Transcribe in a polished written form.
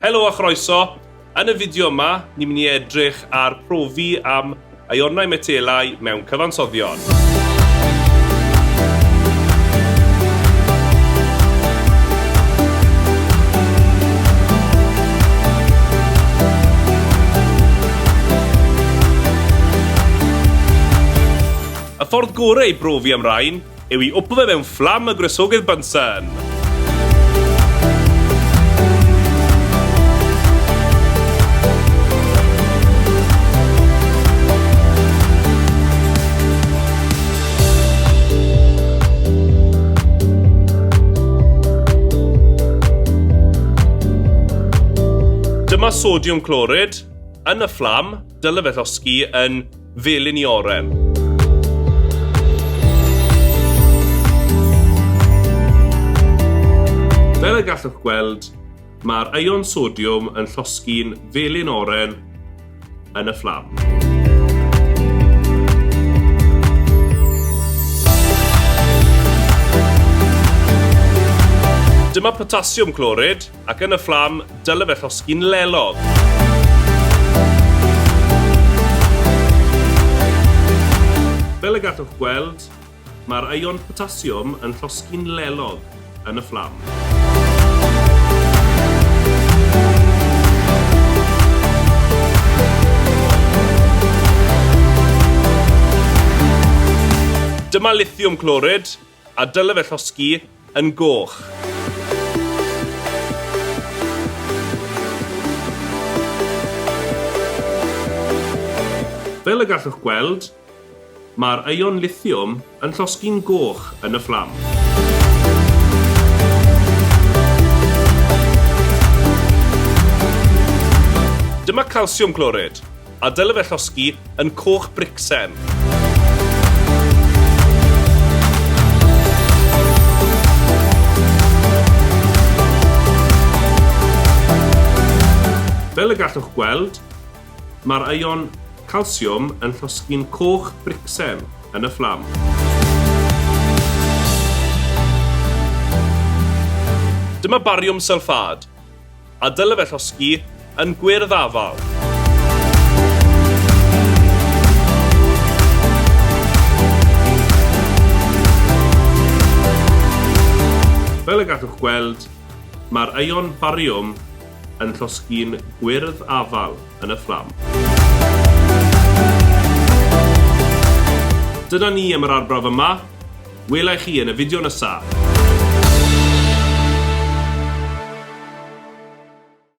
Helo a chroeso! Yn y fideo yma, ni'n mynd i edrych ar profi am ionau metelau mewn cyfansoddion. Y ffordd gorau i brofi am rain yw i wpo fe mewn fflam y gwresogydd Bunsen. Dyma sodiwm clorid yn y fflam, dyle fe llosgi yn felyn i oren. Fel y gallwch gweld, mae'r ion sodiwm yn llosgi'n felyn oren yn y fflam. Dyma potasiwm clorid, ac yn y fflam, dyle fe llosgi'n lelog. Fel y gallwch gweld, mae'r ion potasiwm yn llosgi'n lelog yn y fflam. Dyma lithiwm clorid, a dyle fe llosgi yn goch. Fel y gallwch gweld, mae'r ion lithiwm yn llosgi'n goch yn y fflam. Dyma calsiwm clorid, a dyle fe llosgi yn coch bricsen. Fel y gallwch gweld, mae'r ion calsiwm yn llosgi'n coch bricsen yn y fflam. Dyma bariwm sylffâd. A dyle fe llosgi yn gwyrdd afal. Fel y gallwch gweld, mae'r ion bariwm yn llosgi'n gwyrdd afal yn y fflam. Dyna ni am yr arbrawf yma. Wela i chi yn y fideo nesaf.